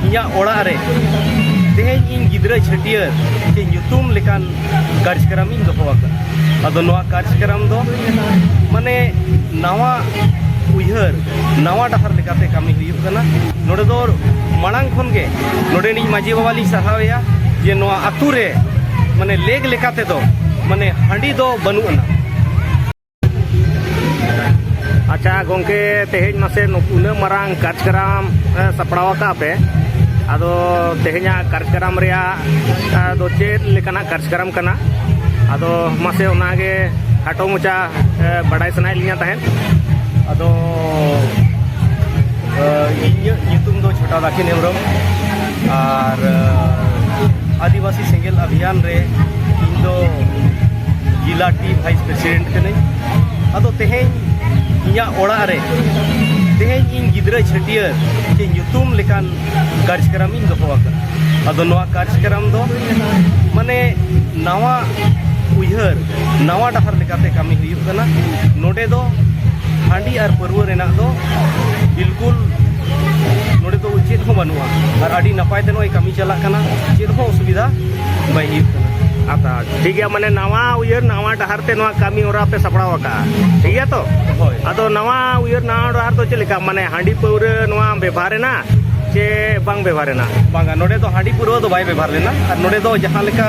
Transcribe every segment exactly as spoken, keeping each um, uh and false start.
ᱤᱧᱟᱹᱜ ᱚᱲᱟᱜ ᱨᱮ ᱛᱮᱦᱮᱧ ᱤᱧ ᱜᱤᱫᱽᱨᱟᱹ ᱪᱷᱟᱹᱴᱭᱟᱹᱨ ᱪᱮ ᱧᱩᱛᱩᱢ ᱞᱮᱠᱟᱱ ᱠᱟᱨᱡᱽᱠᱨᱚᱢ ᱤᱧ ᱫᱚᱦᱚ ᱟᱠᱟᱫᱟ᱾ ᱟᱫᱚ ᱱᱚᱣᱟ ᱠᱟᱨᱡᱽᱠᱨᱚᱢ ᱫᱚ ᱢᱟᱱᱮ ᱱᱟᱣᱟ ᱩᱭᱦᱟᱹᱨ, ᱱᱟᱣᱟ ᱰᱟᱦᱟᱨ ᱞᱮᱠᱟᱛᱮ ᱠᱟᱹᱢᱤ ᱦᱩᱭᱩᱜ ᱠᱟᱱᱟ᱾ ᱱᱚᱰᱮ ᱫᱚ ᱢᱟᱲᱟᱝ ᱠᱷᱚᱱ ᱜᱮ ᱱᱚᱰᱮᱱᱤᱡ ᱢᱟᱹᱡᱷᱤ ᱵᱟᱵᱟ ᱞᱤᱧ ᱥᱟᱨᱦᱟᱣᱮᱭᱟ ᱡᱮ ᱱᱚᱣᱟ ᱟᱹᱛᱩ ᱨᱮ ᱢᱟᱱᱮ ᱞᱮᱜᱽ ᱞᱮᱠᱟ ᱛᱮᱫᱚ ᱢᱟᱱᱮ ᱦᱟᱺᱰᱤ ᱫᱚ ᱵᱟᱹᱱᱩᱜ ᱟᱱᱟ᱾ ᱟᱪᱪᱷᱟ ᱜᱚᱝᱠᱮ, ᱛᱮᱦᱮᱧ ᱢᱟᱥᱮ ᱱᱩᱠᱩ ᱩᱱᱟᱹᱜ ᱢᱟᱨᱟᱝ ᱠᱟᱨᱡᱽᱠᱨᱚᱢ, ᱮ, ᱥᱟᱯᱲᱟᱣ ᱟᱠᱟᱫ ᱯᱮ, ᱟᱫᱚ ᱛᱮᱦᱮᱧᱟᱜ ᱠᱟᱨᱡᱽᱠᱨᱚᱢ ᱨᱮᱭᱟᱜ, ᱮ, ᱫᱚ ᱪᱮᱫ ᱞᱮᱠᱟᱱᱟᱜ ᱠᱟᱨᱡᱽᱠᱨᱚᱢ ᱠᱟᱱᱟ? ᱟᱫᱚ ᱢᱟᱥᱮ ᱚᱱᱟᱜᱮ ᱠᱷᱟᱴᱚ ᱢᱟᱪᱷᱟ, ᱮ, ᱵᱟᱰᱟᱭ ᱥᱟᱱᱟᱭᱮᱫ ᱞᱤᱧᱟ ᱛᱟᱦᱮᱸᱫ᱾ ᱟᱫᱚ, ᱮ, ᱤᱧᱟᱹᱜ ᱧᱩᱛᱩᱢ ᱫᱚ ᱪᱷᱳᱴᱟ ᱫᱟᱠᱷᱤᱱ ᱦᱮᱢᱵᱨᱚᱢ ᱟᱨ, ᱮ, ᱟᱹᱫᱤᱵᱟᱹᱥᱤ ᱥᱮᱸᱜᱮᱞ ᱚᱵᱷᱤᱭᱟᱱ ᱨᱮ ᱤᱧ ᱫᱚ ᱡᱤᱞᱟ ᱴᱤ ᱵᱷᱟᱭᱤᱥ ᱯᱨᱮᱥᱤᱰᱮᱱᱴ ᱠᱟᱹᱱᱟᱹᱧ᱾ ᱟᱫᱚ ᱛᱮᱦᱮᱧ ᱤᱧᱟᱹᱜ ᱚᱲᱟᱜ ᱨᱮ ᱛᱮᱦᱮᱧ ᱤᱧ ᱜᱤᱫᱽᱨᱟᱹ ᱪᱷᱟᱹᱴᱭᱟᱹᱨ ᱪᱮ ᱧᱩᱛᱩᱢ ᱞᱮᱠᱟᱱ ᱠᱟᱨᱡᱽᱠᱨᱚᱢ ᱤᱧ ᱫᱚᱦᱚ ᱟᱠᱟᱫᱟ᱾ ᱟᱫᱚ ᱱᱚᱣᱟ ᱠᱟᱨᱡᱽᱠᱨᱚᱢ ᱫᱚ ᱢᱟᱱᱮ ᱱᱟᱣᱟ ᱩᱭᱦᱟᱹᱨ, ᱱᱟᱣᱟ ᱰᱟᱦᱟᱨ ᱞᱮᱠᱟᱛᱮ ᱠᱟᱹᱢᱤ ᱦᱩᱭᱩᱜ ᱠᱟᱱᱟ᱾ ᱱᱚᱰᱮ ᱫᱚ ᱦᱟᱺᱰᱤ ᱟᱨ ᱯᱟᱹᱨᱣᱟᱹ ᱨᱮᱱᱟᱜ ᱫᱚ ᱵᱤᱞᱠᱩᱞ ᱱᱚᱰᱮ ᱫᱚ ᱪᱮᱫ ᱦᱚᱸ ᱵᱟᱹᱱᱩᱜᱼᱟ ᱟᱨ ᱟᱹᱰᱤ ᱱᱟᱯᱟᱭ ᱛᱮ ᱱᱚᱜᱼᱚᱭ ᱠᱟᱹᱢᱤ ᱪᱟᱞᱟᱜ ᱠᱟᱱᱟ, ᱪᱮᱫ ᱦᱚᱸ ᱚᱥᱩᱵᱤᱫᱷᱟ ᱵᱟᱭ ᱦᱩᱭᱩᱜ ᱠᱟᱱᱟ᱾ ᱟᱪᱪᱷᱟ, ᱴᱷᱤᱠ ᱜᱮᱭᱟ, ᱢᱟᱱᱮ ᱱᱟᱣᱟ ᱩᱭᱦᱟᱹᱨ ᱱᱟᱣᱟ ᱰᱟᱦᱟᱨ ᱛᱮ ᱱᱚᱣᱟ ᱠᱟᱹᱢᱤ ᱦᱚᱨᱟ ᱯᱮ ᱥᱟᱯᱲᱟᱣ ᱟᱠᱟᱫᱼᱟ, ᱴᱷᱤᱠ ᱜᱮᱭᱟ ᱛᱚ? ᱦᱳᱭ᱾ ᱟᱫᱚ ᱱᱟᱣᱟ ᱩᱭᱦᱟᱹᱨ ᱱᱟᱣᱟ ᱰᱟᱦᱟᱨ ᱫᱚ ᱪᱮᱫ ᱞᱮᱠᱟ, ᱢᱟᱱᱮ ᱦᱟᱺᱰᱤ ᱯᱟᱹᱣᱨᱟᱹ ᱱᱚᱣᱟ ᱵᱮᱵᱷᱟᱨ ᱮᱱᱟ ᱪᱮ ᱵᱟᱝ ᱵᱮᱵᱷᱟᱨ ᱮᱱᱟ? ᱵᱟᱝᱟ, ᱱᱚᱰᱮ ᱫᱚ ᱦᱟᱺᱰᱤ ᱯᱟᱹᱣᱨᱟᱹ ᱫᱚ ᱵᱟᱭ ᱵᱮᱵᱷᱟᱨ ᱞᱮᱱᱟ᱾ ᱟᱨ ᱱᱚᱰᱮ ᱫᱚ ᱡᱟᱦᱟᱸ ᱞᱮᱠᱟ,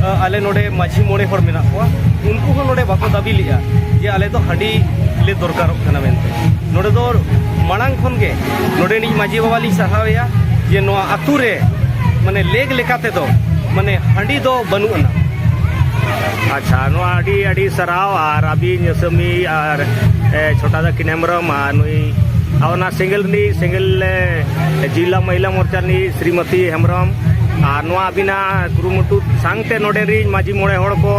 ᱟ, ᱟᱞᱮ ᱱᱚᱰᱮ ᱢᱟᱹᱡᱷᱤ ᱢᱚᱬᱮ ᱦᱚᱲ ᱢᱮᱱᱟᱜ ᱠᱚᱣᱟ, ᱩᱱᱠᱩ ᱦᱚᱸ ᱱᱚᱰᱮ ᱵᱟᱠᱚ ᱫᱟᱹᱵᱤ ᱞᱮᱫᱼᱟ ᱡᱮ ᱟᱞᱮ ᱫᱚ ᱦᱟᱺᱰᱤ ᱞᱮ ᱫᱚᱨᱠᱟᱨᱚᱜ ᱠᱟᱱᱟ ᱢᱮᱱᱛᱮ᱾ ᱱᱚᱰᱮ ᱫᱚ ᱢᱟᱲᱟᱝ ᱠᱷᱚᱱ ᱜᱮ ᱱᱚᱰᱮᱱᱤᱡ ᱢᱟᱹᱡᱷᱤ ᱵᱟᱵᱟ ᱞᱤᱧ ᱥᱟᱨᱦᱟᱣᱮᱭᱟ ᱡᱮ ᱱᱚᱣᱟ ᱟᱹᱛᱩ ᱨᱮ ᱢᱟᱱᱮ ᱞᱮᱜᱽ ᱞᱮᱠᱟ ᱛᱮᱫᱚ ᱢᱟᱱᱮ ᱦᱟᱺᱰᱤ ᱫᱚ ᱵᱟᱹᱱᱩᱜ ᱟᱱᱟ᱾ ᱟᱪᱪᱷᱟ, ᱱᱚᱣᱟ ᱟᱹᱰᱤ ᱟᱹᱰᱤ ᱥᱟᱨᱦᱟᱣ᱾ ᱟᱨ ᱟᱹᱵᱤᱱ ᱟᱹᱥᱟᱹᱢᱤ ᱟᱨ, ᱮ, ᱪᱷᱳᱴᱟ ᱫᱟᱠᱤᱱ ᱦᱮᱢᱵᱨᱚᱢ ᱟᱨ ᱱᱩᱭ, ᱟᱨ ᱚᱱᱟ ᱥᱮᱸᱜᱮᱞ ᱨᱤᱱᱤᱡ, ᱥᱮᱸᱜᱮᱞ, ᱮ, ᱡᱤᱞᱟ ᱢᱚᱦᱤᱞᱟ ᱢᱳᱨᱪᱟ ᱨᱤᱱᱤᱡ ᱥᱨᱤᱢᱚᱛᱤ ᱦᱮᱢᱵᱨᱚᱢ, ᱟᱨ ᱱᱚᱣᱟ ᱟᱹᱵᱤᱱᱟᱜ ᱠᱩᱨᱩᱢᱩᱴᱩ ᱥᱟᱝᱛᱮ ᱱᱚᱰᱮ ᱨᱤᱱ ᱢᱟᱹᱡᱷᱤ ᱢᱚᱬᱮ ᱦᱚᱲ ᱠᱚ,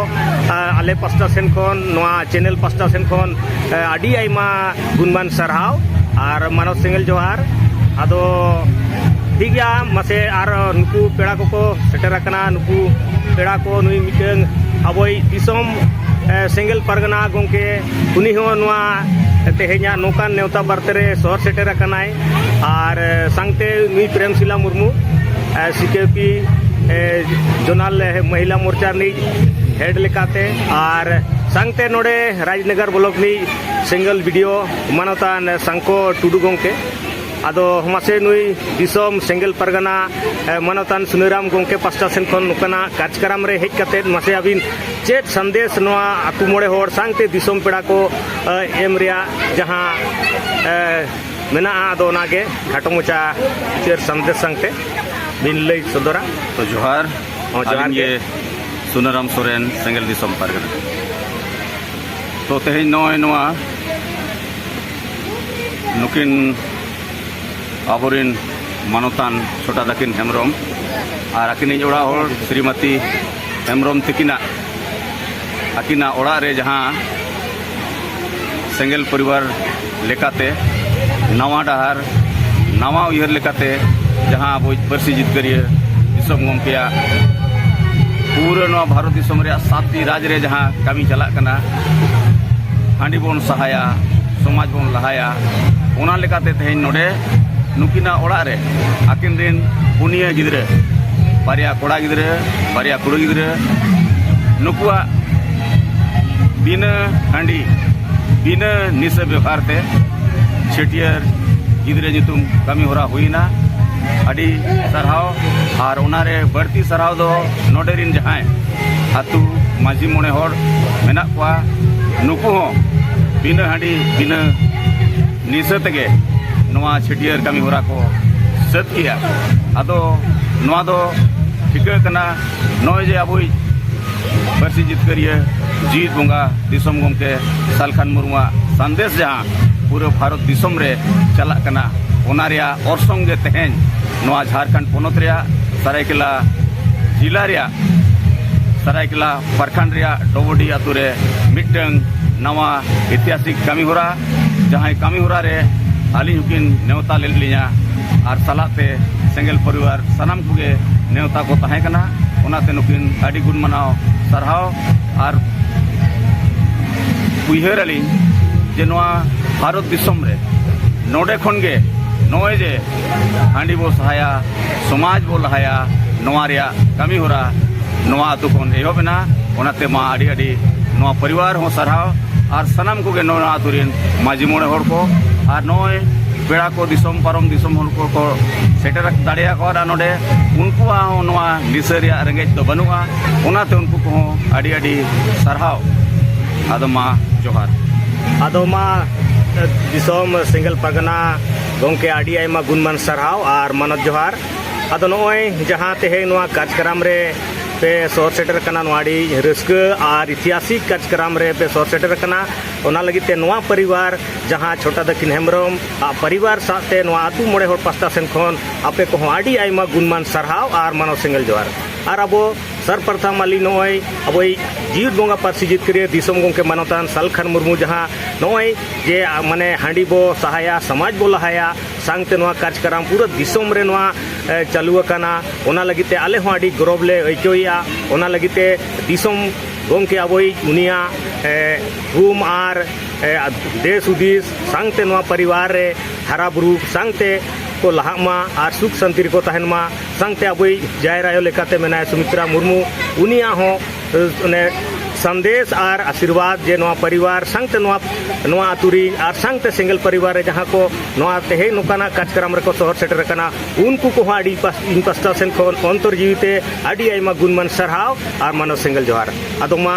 ᱟ, ᱟᱞᱮ ᱯᱟᱥᱴᱟ ᱥᱮᱱ ᱠᱷᱚᱱ, ᱱᱚᱣᱟ ᱪᱮᱱᱮᱞ ᱯᱟᱥᱴᱟ ᱥᱮᱱ ᱠᱷᱚᱱ, ᱮ, ᱟᱹᱰᱤ ᱟᱭᱢᱟ ᱜᱩᱱᱢᱟᱱ ᱥᱟᱨᱦᱟᱣ ᱟᱨ ᱢᱟᱱᱚᱛ ᱥᱮᱸᱜᱮᱞ ᱡᱚᱦᱟᱨ᱾ ᱟᱫᱚ ᱴᱷᱤᱠ ᱜᱮᱭᱟ, ᱢᱟᱥᱮ ᱟᱨ ᱱᱩᱠᱩ ᱯᱮᱲᱟ ᱠᱚᱠᱚ ᱥᱮᱴᱮᱨ ᱟᱠᱟᱱᱟ, ᱱᱩᱠᱩ ᱯᱮᱲᱟ ᱠᱚ, ᱱᱩᱭ ᱢᱤᱫᱴᱟᱝ ᱟᱵᱚᱭᱤᱡ ᱫᱤᱥᱚᱢ, ᱮ, ᱥᱮᱸᱜᱮᱞ ᱯᱟᱨᱜᱟᱱᱟ ᱜᱚᱢᱠᱮ, ᱩᱱᱤ ᱦᱚᱸ ᱱᱚᱣᱟ, ᱛᱮᱦᱮᱧᱟᱜ ᱱᱚᱝᱠᱟᱱ ᱱᱮᱣᱛᱟ ᱵᱟᱨᱛᱮ ᱨᱮ ᱥᱚᱦᱚᱨ ᱥᱮᱴᱮᱨ ᱟᱠᱟᱱᱟᱭ᱾ ᱟᱨ ᱥᱟᱝᱛᱮ ᱱᱩᱭ ᱯᱨᱮᱢᱥᱤᱞᱟ ᱢᱩᱨᱢᱩ, ᱥᱤ ᱠᱮ ᱯᱤ ᱡᱳᱱᱟᱞ ᱢᱚᱦᱤᱞᱟ ᱢᱳᱨᱪᱟ ᱨᱤᱱᱤᱡ ᱦᱮᱰ ᱞᱮᱠᱟᱛᱮ, ᱟᱨ ᱥᱟᱝᱛᱮ ᱱᱚᱰᱮ ᱨᱟᱡᱽᱱᱚᱜᱚᱨ ᱵᱞᱚᱠ ᱨᱤᱱᱤᱡ ᱥᱮᱸᱜᱮᱞ ᱵᱤ ᱰᱤ ᱳ ᱢᱟᱱᱚᱛᱟᱱ ᱥᱟᱝᱠᱚ ᱴᱩᱰᱩ ᱜᱚᱢᱠᱮ᱾ ᱟᱫᱚ ᱢᱟᱥᱮ ᱱᱩᱭ ᱫᱤᱥᱚᱢ ᱥᱮᱸᱜᱮᱞ ᱯᱟᱨᱜᱟᱱᱟ ᱢᱟᱱᱚᱛᱟᱱ ᱥᱩᱱᱟᱹᱨᱟᱢ ᱜᱚᱢᱠᱮ ᱯᱟᱥᱴᱟ ᱥᱮᱱ ᱠᱷᱚᱱ ᱱᱚᱝᱠᱟᱱᱟᱜ ᱠᱟᱨᱡᱚᱠᱨᱚᱢ ᱨᱮ ᱦᱮᱡ ᱠᱟᱛᱮ ᱢᱟᱥᱮ ᱟᱹᱵᱤᱱ ᱪᱮᱫ ᱥᱟᱸᱫᱮᱥ ᱱᱚᱣᱟ ᱟᱹᱛᱩ ᱢᱚᱬᱮ ᱦᱚᱲ ᱥᱟᱝᱛᱮ ᱫᱤᱥᱚᱢ ᱯᱮᱲᱟ ᱠᱚ ᱮᱢ ᱨᱮᱭᱟᱜ ᱡᱟᱦᱟᱸ ᱢᱮᱱᱟᱜᱼᱟ, ᱟᱫᱚ ᱚᱱᱟᱜᱮ ᱠᱷᱟᱴᱚ ᱢᱟᱪᱷᱟ ᱪᱤᱛᱟᱹᱨ ᱥᱟᱸᱫᱮᱥ ᱥᱟᱝᱛᱮ ᱵᱤᱱ ᱞᱟᱹᱭ ᱥᱚᱫᱚᱨᱟ᱾ ᱛᱚ ᱡᱚᱦᱟᱨ᱾ ᱦᱚᱸ, ᱡᱚᱦᱟᱨ ᱟᱹᱞᱤᱧ ᱜᱮ᱾ ᱜᱮ ᱥᱩᱱᱟᱹᱨᱟᱢ ᱥᱚᱨᱮᱱ, ᱥᱮᱸᱜᱮᱞ ᱫᱤᱥᱚᱢ ᱯᱟᱨᱜᱟᱱᱟ᱾ ᱛᱚ ᱛᱮᱦᱮᱧ ᱱᱚᱜᱼᱚᱭ ᱱᱚᱣᱟ ᱱᱩᱠᱤᱱ ᱟᱵᱚᱨᱮᱱ ᱢᱟᱱᱚᱛᱟᱱ ᱪᱷᱳᱴᱟ ᱫᱟᱹᱠᱤᱱ ᱦᱮᱢᱵᱨᱚᱢ ᱟᱨ ᱟᱹᱠᱤᱱᱤᱡ ᱚᱲᱟᱜ ᱦᱚᱲ ᱥᱨᱤᱢᱚᱛᱤ ᱦᱮᱢᱵᱨᱚᱢ ᱛᱤᱠᱤᱱᱟᱜ, ᱟᱹᱠᱤᱱᱟᱜ ᱚᱲᱟᱜ ᱨᱮ ᱡᱟᱦᱟᱸ ᱥᱮᱸᱜᱮᱞ ᱯᱚᱨᱤᱵᱟᱨ ᱞᱮᱠᱟᱛᱮ ᱱᱟᱣᱟ ᱰᱟᱦᱟᱨ, ᱱᱟᱣᱟ ᱩᱭᱦᱟᱹᱨ ᱞᱮᱠᱟᱛᱮ ᱡᱟᱦᱟᱸ ᱟᱵᱚᱭᱤᱡ ᱯᱟᱹᱨᱥᱤ ᱡᱤᱛᱠᱟᱹᱨᱤᱭᱟᱹ ᱫᱤᱥᱚᱢ ᱜᱚᱢᱠᱮᱭᱟᱜ ᱯᱩᱨᱟᱹ ᱱᱚᱣᱟ ᱵᱷᱟᱨᱚᱛ ᱫᱤᱥᱚᱢ ᱨᱮᱭᱟᱜ ᱥᱟᱛᱴᱤ ᱨᱟᱡᱽ ᱨᱮ ᱡᱟᱦᱟᱸ ᱠᱟᱹᱢᱤ ᱪᱟᱞᱟᱜ ᱠᱟᱱᱟ, ᱦᱟᱺᱰᱤ ᱵᱚᱱ ᱥᱟᱦᱟᱭᱟ, ᱥᱚᱢᱟᱡᱽ ᱵᱚᱱ ᱞᱟᱦᱟᱭᱟ, ᱚᱱᱟ ᱞᱮᱠᱟᱛᱮ ᱛᱮᱦᱮᱧ ᱱᱚᱰᱮ ᱱᱩᱠᱤᱱᱟᱜ ᱚᱲᱟᱜ ᱨᱮ ᱟᱹᱠᱤᱱ ᱨᱮᱱ ᱯᱩᱱᱭᱟᱹ ᱜᱤᱫᱽᱨᱟᱹ, ᱵᱟᱨᱭᱟ ᱠᱚᱲᱟ ᱜᱤᱫᱽᱨᱟᱹ, ᱵᱟᱨᱭᱟ ᱠᱩᱲᱤ ᱜᱤᱫᱽᱨᱟᱹ, ᱱᱩᱠᱩᱣᱟᱜ ᱵᱤᱱᱟᱹ ᱦᱟᱺᱰᱤ, ᱵᱤᱱᱟᱹ ᱱᱤᱥᱟᱹ ᱵᱮᱣᱦᱟᱨ ᱛᱮ ᱪᱷᱟᱹᱴᱭᱟᱹᱨ ᱜᱤᱫᱽᱨᱟᱹ ᱧᱩᱛᱩᱢ ᱠᱟᱹᱢᱤ ᱦᱚᱨᱟ ᱦᱩᱭᱱᱟ᱾ ᱟᱹᱰᱤ ᱥᱟᱨᱦᱟᱣ᱾ ᱟᱨ ᱚᱱᱟᱨᱮ ᱵᱟᱹᱲᱛᱤ ᱥᱟᱨᱦᱟᱣ ᱫᱚ ᱱᱚᱰᱮ ᱨᱤᱱ ᱡᱟᱦᱟᱸᱭ ᱟᱹᱛᱩ ᱢᱟᱹᱡᱷᱤ ᱢᱚᱬᱮ ᱦᱚᱲ ᱢᱮᱱᱟᱜ ᱠᱚᱣᱟ, ᱱᱩᱠᱩ ᱦᱚᱸ ᱵᱤᱱᱟᱹ ᱦᱟᱺᱰᱤ, ᱵᱤᱱᱟᱹ ᱱᱤᱥᱟᱹ ᱛᱮᱜᱮ ᱱᱚᱣᱟ ᱪᱷᱟᱹᱴᱭᱟᱹᱨ ᱠᱟᱹᱢᱤ ᱦᱚᱨᱟ ᱠᱚ ᱥᱟᱹᱛ ᱠᱮᱜᱼᱟ᱾ ᱟᱫᱚ ᱱᱚᱣᱟ ᱫᱚ ᱴᱷᱤᱠᱟᱹ ᱠᱟᱱᱟ, ᱱᱚᱜᱼᱚᱭ ᱡᱮ ᱟᱵᱚᱭᱤᱡ ᱯᱟᱹᱨᱥᱤ ᱡᱤᱛᱠᱟᱹᱨᱤᱭᱟᱹ ᱡᱤᱣᱤᱫ ᱵᱚᱸᱜᱟ ᱫᱤᱥᱚᱢ ᱜᱚᱢᱠᱮ ᱥᱟᱞᱠᱷᱟᱱ ᱢᱩᱨᱢᱩᱣᱟᱜ ᱥᱟᱸᱫᱮᱥ ᱡᱟᱦᱟᱸ ᱯᱩᱨᱟᱹ ᱵᱷᱟᱨᱚᱛ ᱫᱤᱥᱚᱢ ᱨᱮ ᱪᱟᱞᱟᱜ ᱠᱟᱱᱟ, ᱚᱱᱟ ᱨᱮᱭᱟᱜ ᱚᱨᱥᱚᱝ ᱜᱮ ᱛᱮᱦᱮᱧ ᱱᱚᱣᱟ ᱡᱷᱟᱲᱠᱷᱚᱸᱰ ᱯᱚᱱᱚᱛ ᱨᱮᱭᱟᱜ ᱥᱟᱨᱟᱭᱠᱮᱞᱟ ᱡᱮᱞᱟ ᱨᱮᱭᱟᱜ ᱥᱟᱨᱟᱭᱠᱮᱞᱟ ᱯᱨᱚᱠᱷᱚᱸᱰ ᱨᱮᱭᱟᱜ ᱰᱚᱵᱚᱰᱤ ᱟᱛᱳ ᱨᱮ ᱢᱤᱫᱴᱟᱝ ᱱᱟᱣᱟ ᱤᱛᱤᱦᱟᱥᱤᱠ ᱠᱟᱹᱢᱤ ᱦᱚᱨᱟ, ᱡᱟᱦᱟᱸᱭ ᱠᱟᱹᱢᱤ ᱦᱚᱨᱟ ᱨᱮ ᱟᱹᱞᱤᱧ ᱦᱚᱸᱠᱤᱱ ᱱᱮᱣᱛᱟ ᱞᱮᱫ ᱞᱤᱧᱟ ᱟᱨ ᱥᱟᱞᱟᱜ ᱛᱮ ᱥᱮᱸᱜᱮᱞ ᱯᱚᱨᱤᱵᱟᱨ ᱥᱟᱱᱟᱢ ᱠᱚᱜᱮ ᱱᱮᱣᱛᱟ ᱠᱚ ᱛᱟᱦᱮᱸ ᱠᱟᱱᱟ᱾ ᱚᱱᱟᱛᱮ ᱱᱩᱠᱤᱱ ᱟᱹᱰᱤ ᱜᱩᱱ ᱢᱟᱱᱟᱣ ᱥᱟᱨᱦᱟᱣ᱾ ᱟᱨ ᱩᱭᱦᱟᱹᱨ ᱟᱹᱞᱤᱧ ᱡᱮ ᱱᱚᱣᱟ ᱵᱷᱟᱨᱚᱛ ᱫᱤᱥᱚᱢ ᱨᱮ ᱱᱚᱰᱮ ᱠᱷᱚᱱ ᱜᱮ ᱱᱚᱜᱼᱚᱭ ᱡᱮ ᱦᱟᱺᱰᱤ ᱵᱚ ᱥᱟᱦᱟᱭᱟ, ᱥᱚᱢᱟᱡᱽ ᱵᱚ ᱞᱟᱦᱟᱭᱟ, ᱱᱚᱣᱟ ᱨᱮᱭᱟᱜ ᱠᱟᱹᱢᱤ ᱦᱚᱨᱟ ᱱᱚᱣᱟ ᱟᱹᱛᱩ ᱠᱷᱚᱱ ᱮᱦᱚᱵ ᱮᱱᱟ᱾ ᱚᱱᱟᱛᱮ ᱢᱟ ᱟᱹᱰᱤ ᱟᱹᱰᱤ ᱱᱚᱣᱟ ᱯᱚᱨᱤᱵᱟᱨ ᱦᱚᱸ ᱥᱟᱨᱦᱟᱣ ᱟᱨ ᱥᱟᱱᱟᱢ ᱠᱚᱜᱮ ᱱᱚᱣᱟ ᱟᱹᱛᱩ ᱨᱮᱱ ᱢᱟᱹᱡᱷᱤ ᱢᱚᱬᱮ ᱦᱚᱲ ᱠᱚ ᱟᱨ ᱱᱚᱜᱼᱚᱭ ᱯᱮᱲᱟ ᱠᱚ, ᱫᱤᱥᱚᱢ ᱯᱟᱨᱚᱢ ᱫᱤᱥᱚᱢ ᱦᱚᱲ ᱠᱚᱠᱚ ᱥᱮᱴᱮᱨ ᱫᱟᱲᱮᱭᱟᱠᱟᱣᱟᱫᱼᱟ ᱱᱚᱰᱮ, ᱩᱱᱠᱩᱣᱟᱜ ᱦᱚᱸ ᱱᱚᱣᱟ ᱱᱤᱥᱟᱹ ᱨᱮᱭᱟᱜ ᱨᱮᱸᱜᱮᱡ ᱫᱚ ᱵᱟᱹᱱᱩᱜᱼᱟ᱾ ᱚᱱᱟᱛᱮ ᱩᱱᱠᱩ ᱠᱚᱦᱚᱸ ᱟᱹᱰᱤ ᱟᱹᱰᱤ ᱥᱟᱨᱦᱟᱣ᱾ ᱟᱫᱚ ᱢᱟ ᱡᱚᱦᱟᱨ᱾ ᱟᱫᱚ ᱢᱟ ᱫᱤᱥᱚᱢ ᱥᱮᱸᱜᱮᱞ ᱯᱟᱨᱜᱟᱱᱟ ᱜᱚᱢᱠᱮ ᱟᱹᱰᱤ ᱟᱭᱢᱟ ᱜᱩᱱᱢᱟᱱ ᱥᱟᱨᱦᱟᱣ ᱟᱨ ᱢᱟᱱᱚᱛ ᱡᱚᱦᱟᱨ᱾ ᱟᱫᱚ ᱱᱚᱜᱼᱚᱭ ᱡᱟᱦᱟᱸ ᱛᱮᱦᱮᱧ ᱱᱚᱣᱟ ᱠᱟᱨᱡᱽᱠᱨᱟᱢ ᱨᱮ ᱯᱮ ᱥᱚᱦᱚᱨ ᱥᱮᱴᱮᱨ ᱟᱠᱟᱱᱟ, ᱱᱚᱣᱟ ᱟᱹᱰᱤ ᱨᱟᱹᱥᱠᱟᱹ ᱟᱨ ᱤᱛᱤᱦᱟᱥᱤᱠ ᱠᱟᱨᱡᱽᱠᱨᱟᱢ ᱨᱮ ᱯᱮ ᱥᱚᱦᱚᱨ ᱥᱮᱴᱮᱨ ᱟᱠᱟᱱᱟ᱾ ᱚᱱᱟ ᱞᱟᱹᱜᱤᱫ ᱛᱮ ᱱᱚᱣᱟ ᱯᱚᱨᱤᱵᱟᱨ ᱡᱟᱦᱟᱸ ᱪᱷᱳᱴᱟ ᱫᱟᱹᱠᱤᱱ ᱦᱮᱢᱵᱨᱚᱢ ᱟᱜ ᱯᱚᱨᱤᱵᱟᱨ ᱥᱟᱶᱛᱮ ᱱᱚᱣᱟ ᱟᱹᱛᱩ ᱢᱚᱬᱮ ᱦᱚᱲ ᱯᱟᱥᱴᱟ ᱥᱮᱱ ᱠᱷᱚᱱ ᱟᱯᱮ ᱠᱚᱦᱚᱸ ᱟᱹᱰᱤ ᱟᱭᱢᱟ ᱜᱩᱱᱢᱟᱱ ᱥᱟᱨᱦᱟᱣ ᱟᱨ ᱢᱟᱱᱚᱛ ᱥᱮᱸᱜᱮᱞ ᱡᱚᱦᱟᱨ᱾ ᱟᱨ ᱟᱵᱚ ᱥᱟᱨᱯᱨᱚᱛᱷᱚᱢ ᱟᱹᱞᱤᱧ ᱱᱚᱜᱼᱚᱭ ᱟᱵᱚᱭᱤᱡ ᱡᱤᱣᱤᱫ ᱵᱚᱸᱜᱟ ᱯᱟᱹᱨᱥᱤ ᱡᱤᱛᱠᱟᱹᱨᱤᱭᱟᱹ ᱫᱤᱥᱚᱢ ᱜᱚᱢᱠᱮ ᱢᱟᱱᱚᱛᱟᱱ ᱥᱟᱞᱠᱷᱟᱱ ᱢᱩᱨᱢᱩ ᱡᱟᱦᱟᱸ ᱱᱚᱜᱼᱚᱭ ᱡᱮ, ᱟ, ᱢᱟᱱᱮ ᱦᱟᱺᱰᱤ ᱵᱚ ᱥᱟᱦᱟᱭᱟ, ᱥᱚᱢᱟᱡᱽ ᱵᱚ ᱞᱟᱦᱟᱭᱟ, ᱥᱟᱝᱛᱮ ᱱᱚᱣᱟ ᱠᱟᱨᱡᱽᱠᱨᱟᱢ ᱯᱩᱨᱟᱹ ᱫᱤᱥᱚᱢ ᱨᱮ ᱱᱚᱣᱟ, ᱮ, ᱪᱟᱹᱞᱩ ᱟᱠᱟᱱᱟ, ᱚᱱᱟ ᱞᱟᱹᱜᱤᱫ ᱛᱮ ᱟᱞᱮ ᱦᱚᱸ ᱟᱹᱰᱤ ᱜᱚᱨᱚᱵᱽ ᱞᱮ ᱟᱹᱭᱠᱟᱹᱣᱮᱫᱼᱟ᱾ ᱚᱱᱟ ᱞᱟᱹᱜᱤᱫ ᱛᱮ ᱫᱤᱥᱚᱢ ᱜᱚᱢᱠᱮ ᱟᱵᱚᱭᱤᱡ ᱩᱱᱤᱭᱟᱜ, ᱮ, ᱦᱩᱢ ᱟᱨ, ᱮ, ᱫᱮᱥ ᱦᱩᱫᱤᱥ ᱥᱟᱝᱛᱮ ᱱᱚᱣᱟ ᱯᱚᱨᱤᱵᱟᱨ ᱨᱮ ᱦᱟᱨᱟ ᱵᱩᱨᱩ ᱥᱟᱝᱛᱮ ᱠᱚ ᱞᱟᱦᱟᱜ ᱢᱟ ᱟᱨ ᱥᱩᱠ ᱥᱟᱱᱛᱤ ᱨᱮᱠᱚ ᱛᱟᱦᱮᱱ ᱢᱟ᱾ ᱥᱟᱝᱛᱮ ᱟᱵᱚᱭᱤᱡ ᱡᱟᱦᱮᱨ ᱟᱭᱳ ᱞᱮᱠᱟᱛᱮ ᱢᱮᱱᱟᱭᱟ ᱥᱩᱢᱤᱛᱨᱟ ᱢᱩᱨᱢᱩ, ᱩᱱᱤᱭᱟᱜ ᱦᱚᱸ, ᱮ, ᱚᱱᱮ ᱥᱟᱸᱫᱮᱥ ᱟᱨ ᱟᱥᱤᱨᱵᱟᱫᱽ ᱡᱮ ᱱᱚᱣᱟ ᱯᱚᱨᱤᱵᱟᱨ ᱥᱟᱝᱛᱮ ᱱᱚᱣᱟ, ᱱᱚᱣᱟ ᱟᱹᱛᱩ ᱨᱤᱱ ᱟᱨ ᱥᱟᱝᱛᱮ ᱥᱮᱸᱜᱮᱞ ᱯᱚᱨᱤᱵᱟᱨ ᱨᱮ ᱡᱟᱦᱟᱸ ᱠᱚ ᱱᱚᱣᱟ ᱛᱮᱦᱮᱧ ᱱᱚᱝᱠᱟᱱᱟᱜ ᱠᱟᱨᱡᱽᱠᱨᱟᱢ ᱨᱮᱠᱚ ᱥᱚᱦᱚᱨ ᱥᱮᱴᱮᱨ ᱟᱠᱟᱱᱟ, ᱩᱱᱠᱩ ᱠᱚᱦᱚᱸ ᱟᱹᱰᱤ ᱯᱟᱥ-, ᱤᱧ ᱯᱟᱥᱴᱟ ᱥᱮᱱ ᱠᱷᱚᱱ ᱚᱱᱛᱚᱨ ᱡᱤᱣᱤ ᱛᱮ ᱟᱹᱰᱤ ᱟᱭᱢᱟ ᱜᱩᱱᱢᱟᱱ ᱥᱟᱨᱦᱟᱣ ᱟᱨ ᱢᱟᱱᱚᱛ ᱥᱮᱸᱜᱮᱞ ᱡᱚᱦᱟᱨ᱾ ᱟᱫᱚ ᱢᱟ